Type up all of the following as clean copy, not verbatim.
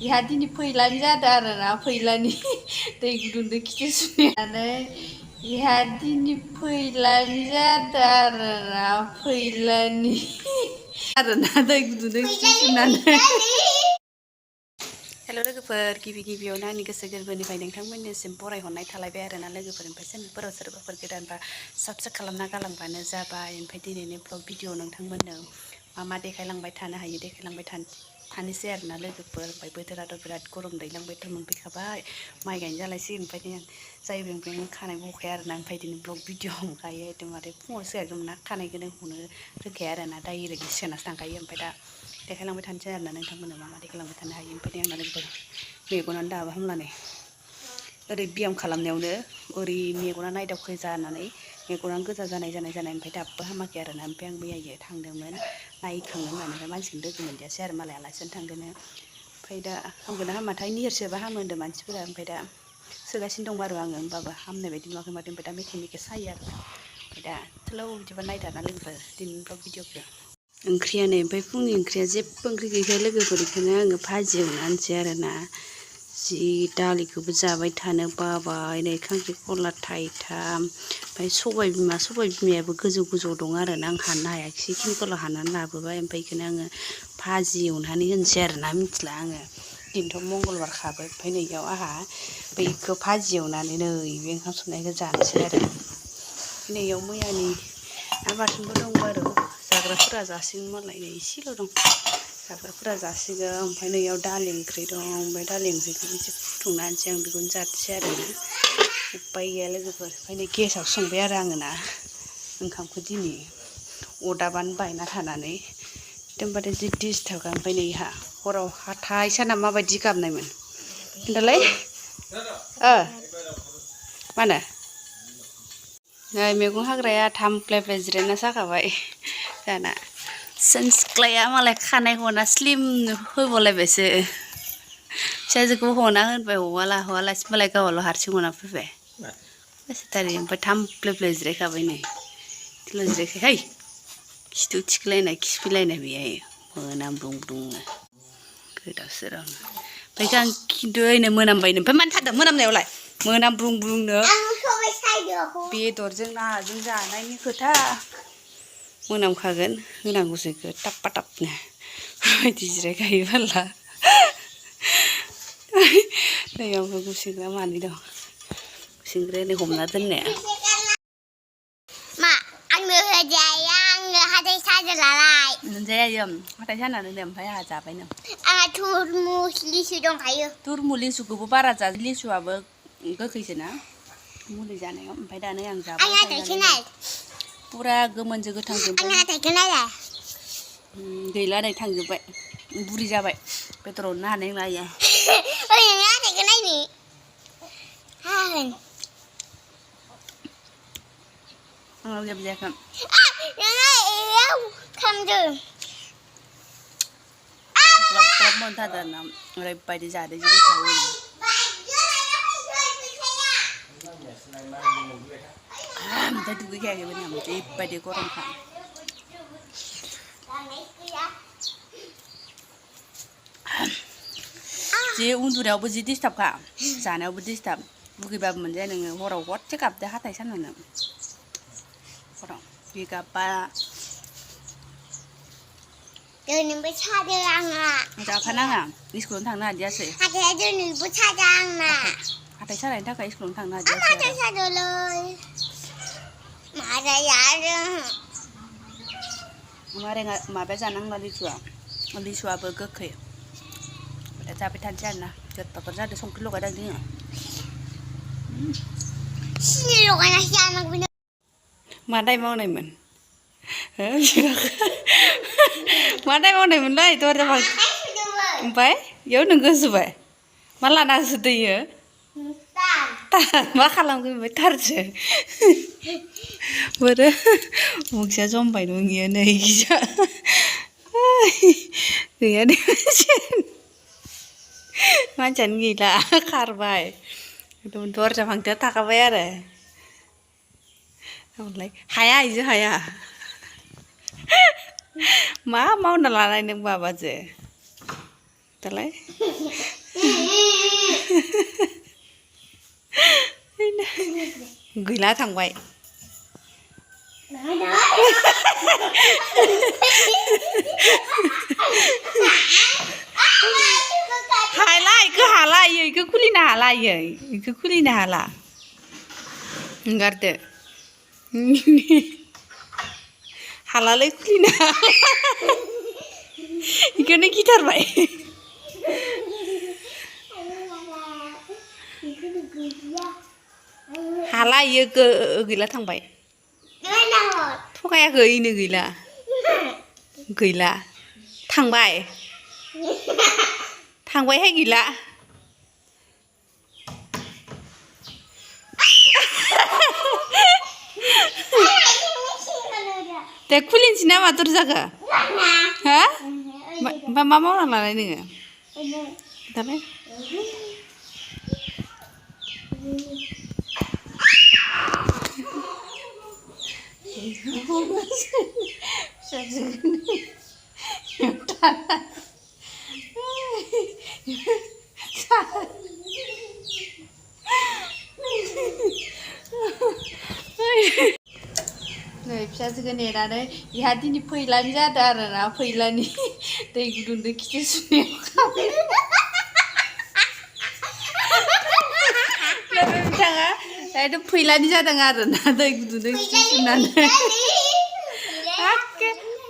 इहा दिनै फैलानि जादों आरोना फैलानि दै गुदुंजों खिथु सुनानै इहा दिनै फैलानि जादों आरोना फैलानि आरोना दै गुदुंजों खिथु सुनानै हेल' लोगोफोर गिबियावनो आंनि गोसो गोरबोनिफ्राय नोंथांमोननिसिम बरायहरनाय थालायबाय आरोना लोगोफोर ओमफ्राय चेनेलफोराव सोरबाफोर गोदानबा साबस्क्राइब खालामना गालांबानो जाबाय ओमफ्राय दिनैनि ब्लग भिडिअ नोंथांमोननो मा देखायलांबाय थानो हायो देखायलांबाय थानोसै आरोना लोगोफोर ओमफ्राय बोथोराथ' बिराद गरम दैज्लां बोथोर मोनफैखाबाय माइ गायनो जालायसिगोन ओमफ्राय जाय बेंबें खानाय बखाया आरोना ओमफ्राय दिनै ब्लग भिडिअ ओंखायो एकदमबारे फुङाव सिखारदोंमोन ना खानायखौनो हनो रोंखाया आरोना डाइरेक्ट सिखारनासो थांखायो ओमफ्य दा देखायलांबाय थानोसै आरोना नोंथांमोननो मा देखायलांबाय थानो हायो ओमफ्राय आंना लोगोफोर मेगनानो दाबो हामलानै ओरै ब्याम खालामनायावनो ओरै मेगना नायदावखो जानानै मेगनानो गोजा जानाय ओमफ्राय दाबो हामाखै आरोना ओमफ्राय आं मैया थांदोंमोन नायखांनो होननानै मानसिखौनो लोगो मोनदियासै आरो मालाय आलासियानो थांदोंनो ओमफ्राय दा हामगोना हामाथाय निहिरसोबा हामो होनदों मानसिफोरा ओमफ्राय दा सोगासिनो दं आरो आङो होमबाबो हामनाय बायदि नुवाखै माथो ओमफ्राय दा मेखे सायो आरो ओमफ्राय दा थोलाव बिदिबा नायदाना लोगोफोर दिनैनि ब्लग भिडिअखौ ओंख्रियानो ओमफ्राय फुंनि ओंख्रिया जेबो ओंख्रि गैखाया लोगोफोर बेखौनो आङो भाजि एवनानैसै आरोना जि दालिखौबो जाबाय थानो बाबाय नै खांख्रिखला थाइथाम ओमफ्राय सबाय बिमायाबो गोजौ दं आरोना आं हाननो हायाखिसै बेखिनिखौल' हानानै लाबोबाय ओमफ्राय बेखौनो आङो भाजि एवनानै होनोसै आरोना मिथिला आङो दिनैथ' मंगलबार खाबो ओमफ्राय नैयाव आंहा बैखौ भाजि एवनानै नै बे ओंखाम संनायखौ जानोसै आरो नैयाव मैयानि ना बाथोनबो दं आरो जाग्राफोरा जासिगोन मालाय नै एसेल' दं जाग्राफोरा जासिगोन ओमफ्राय नैयाव दालि ओंख्रि दं ओमफ्राय दालि ओंख्रिखौ एसे फुदुंना होनोसै आं बेखौनो जानोसै आरोना उपाय गैया लोगोफोर ओमफ्राय नै गेसाव संबाय आरो आङो ना ओंखामखौ दिनै अरदाबानो बायना थानानै एकदमबारे जि डिस्टार्बखा ओमफ्राय नै इहा हराव हाथाय साना माबायदि गाबनायमोन खिन्थालाय मा होनो नै मैगं हाग्राया थामफ्लेफ्ले जिरायना जाखाबाय दाना सिख्लाया मालाय खानाय हना स्लिम होबावलायबायसो फिसाजोखौबो हना होनबाय हवालासिनो मालाय गावल' हारसिं हना फैबाय बेसेटारि ओमफ्राय थामफ्लेफ्ले जिरायखाबाय नै दिल' जिरायखाय खिथु थिखलायनाय खिफिलायनाय बेहाय मोनामब्रुंनो गोदाव सोराव ओमफ्राय आं खिन्थु ओइनो मोनामबायनो ओमफ्राय मानो थादों मोनामनायावलाय मोनामब्रुंनो बेदरजों नाजों जानायनि खोथा मोनामखागोन होनांगौसो टाप्पा टापनो बेबायदि जिरायखायो फारला नैयावबो गुसेंग्रा मानै दं गुसेंग्राया नै हमना दोननाया मा आंनो होजाया आंनो हाथाय साजोलालाय मोनजाया हाथाय साना दोनदो ओमफ्राय आंहा जाबायनो आंहा तुरमुस लिसु दंखायो तुरमुस लिसुखौबो बारा जा लिसुआबो गोखैसोना मुलि जानायाव ओमफ्राय दा नै आं जाबाय फुरा गोमोनजों गोथांजों गैला नै थांजोब्बाय बुरि जाबाय बेदरावनो हानाय नंला इयो आंनाव जेबो जायाखै ग्लब मोनथारदों आरोना ओरैबायदि जादों जि गोथाव ओमफ्राय दुगैखायाखैबो ना ओरैबायदि गरमखा जि उन्दुनायावबो जि डिस्टार्बखा जानायावबो डिस्टार्ब लुगैबाबो मोनजाया नोङो हराव हरसे गाबदो हाथाय सानानो हराव बे गाबबा दिनैबो सादों आंहा जाफानाङा स्कुलावनो थांनो हादियासै हाथाया दिनैबो सादों आंना हाथाय सानायनि थाखाय स्कुलावनो थांनो हादियासै आं हाथाय सादोंलै माबाया जानांला लिसुआबो गोखै दा जाबाय थानोसै आरोना गोथावथार जादों संख्रि लगायदों जोङो सिनि लगायनासो जानांगौ मा दाय मावनायमोन मा दाय मावनायमोनलाय दरजा ओमफ्राय इयाव नों गोसोबाय मा लाना होसोदो इयो मा खालामगोन ओमफ्राय थारसो बोरो मुखिया जमबाय दं इयो नै गैया दे मानसियानो गैला खारबाय एकदम दरजा फांथेना थाखाबाय आरो ओमफ्राय हाया इजों हाया मा मावना लानाय नों बाबाजो दालाय गैला थांबाय हाला इखो हाला इखो खुलिनो हाला इखो खुलिनो हाला गारदो हालालै खुलिनो इखौनो गिथारबाय हाला इयो गैला थांबाय थगायाखै इनो गैला थांबायहाय गैला दे खुलिनोसै नामा दरजाखौ हा मा मावना लानाय नोङो दालाय नै फिसाजोखौ नेनानै इहा दिनै फैलानि जादों आरोना फैलानि दै गुदुंजों खिथु सुनायाव बिथाङा एकदम फैलानि जादों आरोना दै गुदुंजों खिथु सुनानै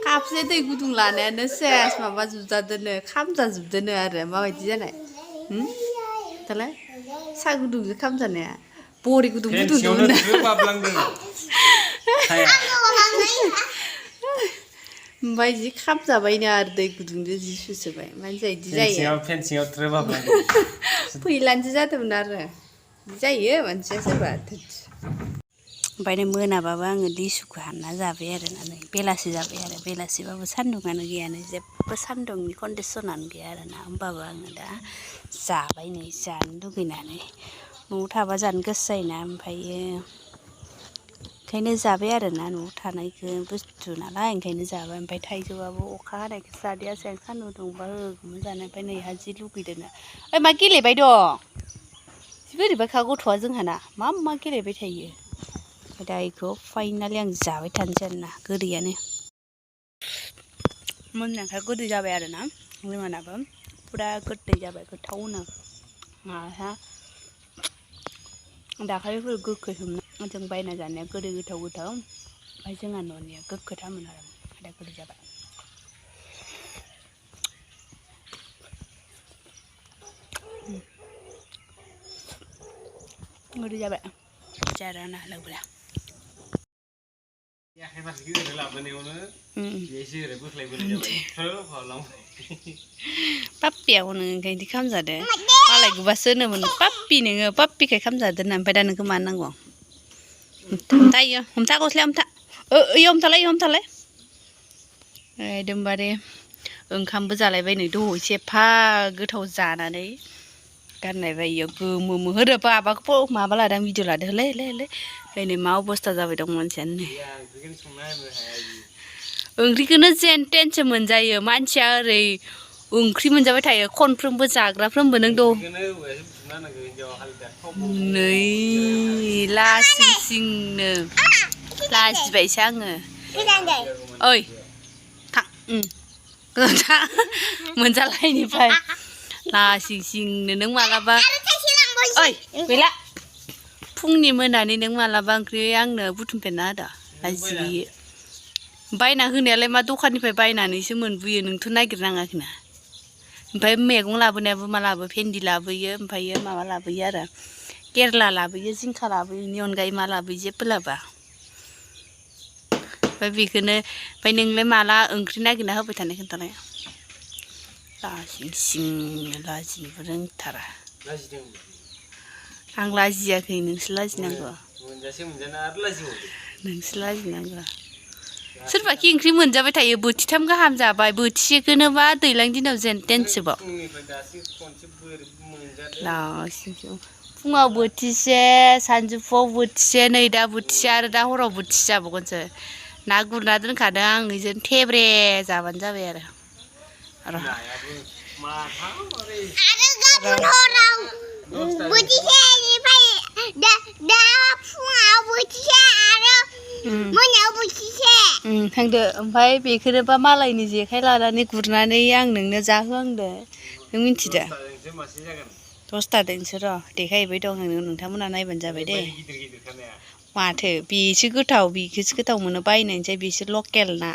कापसे दै गुदुं लानायानो सेस माबा जुबजादोनो खामजाजोबदोनो आरो माबायदि जानाय दालाय साहा गुदुंजों खामजानाया बरि गुदुं गुदुंमोन ओमफ्राय जि खामजाबायनो आरो दै गुदुंजों जि सुसोबाय मानसिया बिदि जायो फैलानोसो जादोंमोन आरो बिदि जायो मानसिया सोरबा ओमफ्राय मोनाबाबो आङो लिसुखौ हानना जाबाय आरोना नै बेलासि जाबाय आरो बेलासिबाबो सान्दुङानो गैयानो जेबो सान्दुंनि कन्डिसनानो गैया आरोना होमबाबो आङो दा जाबाय नै जानो लुगैनानै न'आव थाबा जानो गोसो जायोना ओमफ्रायो ओंखायनो जाबाय आरोना न'आव थानायखौ बुस्थु नालाय ओंखायनो जाबाय ओमफ्राय थाइजौआबो अखा हानायखौ जादियासै आं सान्दुं दुंबा होगौमोन जानो ओमफ्राय नैहा जि लुगैदोंनो ओइ मा गेलेबाय दं जि बोरैबाखा गथ'आ जोंहाना मा गेलेबाय थायो दा बेखौ फाइनालि आं जाबाय थानोसै आरोना गोदैयानो मोननायखाय गोदै जाबाय आरोना जोंहानाबो फुरा गोदै जाबाय गोथावनो माहा दाखालिफोर गोखै हमना जों बायना जानाया गोदै गोथाव ओमफ्राय जोंहा न'निया गोखैथारमोन आरो दा गोदै जाबाय गोदै जाबाय जाराना लोंब्ला पाप्पिया नोङो ओंखायनो खामजादो मालाय गुबासो होनोमोन पाप्पि नोङो पाप्पिखाय खामजादो होनना ओमफ्राय दा नोंखौ मा नांगौ हमथायो हमथा गस्लाया हमथा ओइ हमथालाय एकदमबारे ओंखामबो जालायबाय नै दहयसो एफा गोथाव जानानै गाननाय बायदियाव गोमो होदो माबाखौ माबा लादों भिडिअ लादो होलै नै मा अबस्था जाबाय दं मानसियानो नै ओंख्रिखौनो जेन टेनसो मोनजायो मानसिया ओरै ओंख्रि मोनजाबाय थायो खनफ्रोमबो जाग्राफ्रोमबो नों नै लासिंसिंनो लाजिबायसो आङो ओइ थां मोनजालायनिफ्राय लासिंसिंनो नों मालाबा ओइ गैला फुंनि मोनानि नों मालाबा ओंख्रि आंनो बुथुमफेरना होदो लाजियो बायना होनायालाय मा दखाननिफ्राय बायनानैसो मोनबोयो नोंथ' नागिरनाङाखैना ओमफ्राय मैगं लाबोनायाबो मा लाबो भेन्दि लाबोयो ओमफ्रायो माबा लाबोयो आरो केरेला लाबोयो जिंखा लाबोयो बेनि अनगायै मा लाबोयो जेबो लाबोआ ओमफ्राय बेखौनो ओमफ्राय नोंलाय माला ओंख्रि नागिरना होबाय थानाय खोन्थालाय लाजिंसिं लाजिनोबो रोंथारा आं लाजियाखै नोंसो लाजिनांगौ नोंसो लाजिनांगौ सोरबाखि ओंख्रि मोनजाबाय थायो बोथिथाम गाहाम जाबाय बोथिसेखौनोबा दैज्लां दिनाव जेन टेनसोबाव फुङाव बोथिसे सानजौफुआव बोथिसे नै दा बोथिसे आरो दा हराव बोथिसे जाबावगोनसो ना गुरना दोनखादों आं बिजों थेब्रे जाबानो जाबाय आरो आरो गाबोन हराव बोथिसेनिफ्राय दा फुङाव बोथिसे आरो मोनायाव बोथिसे थांदो ओमफ्राय बेखौनोबा मालायनि जेखाइ लानानै गुरनानै आं नोंनो जाहोआंदो नों मिन्थिदो 10थादोंसो र' देखायहैबाय दं आं नोंथांमोना नायबानो जाबाय दे माथो बेसो गोथाव बेखौसो गोथाव मोनो बायनायनिसाय बेसो लकेल ना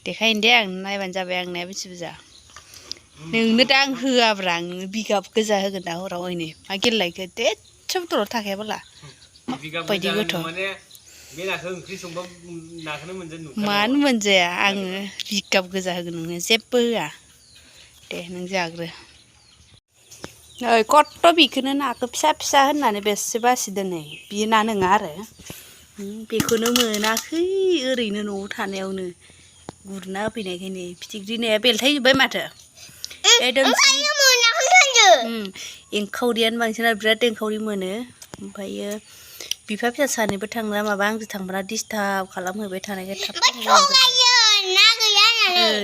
देखायनो दे आं नायबानो जाबाय आंनिया बेसे बुरजा नोंनो दा आं होआब्रा आं बिगाब गोजा होगोन दा हराव ओइनै मा गेललायखो एसेबो दलद थाखायाबोला बायदि गोथाव मानो मोनजाया आङो बिगाब गोजा होगोन नोंनो जेबो होआ दे नों जाग्रो नै खथ्थ' बेखौनो नाखौ फिसा फिसा होननानै बेसे बासिदों नै बियो ना नङा आरो बेखौनो मोनाखै ओरैनो न'आव थानायावनो गुरना होफैनायखायनो फिथिख्रि नाया बेलथायजोब्बाय माथो एंखावरियानो बांसिन बिराद एंखावरि मोनो ओमफ्रायो बिफा फिसा सानैबो थांना माबा आंजों थांब्ला डिस्टार्ब खालामहैबाय थानायखाय थाब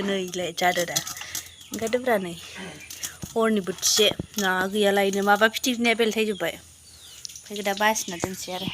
नैलाय जादो दा ओंखारदोब्रा नै हरनि बोथिसे ना गैयालायनो माबा फिथिख्रि नाया बेलथायजोब्बाय ओमफ्राय दा बासिना दोनसै आरो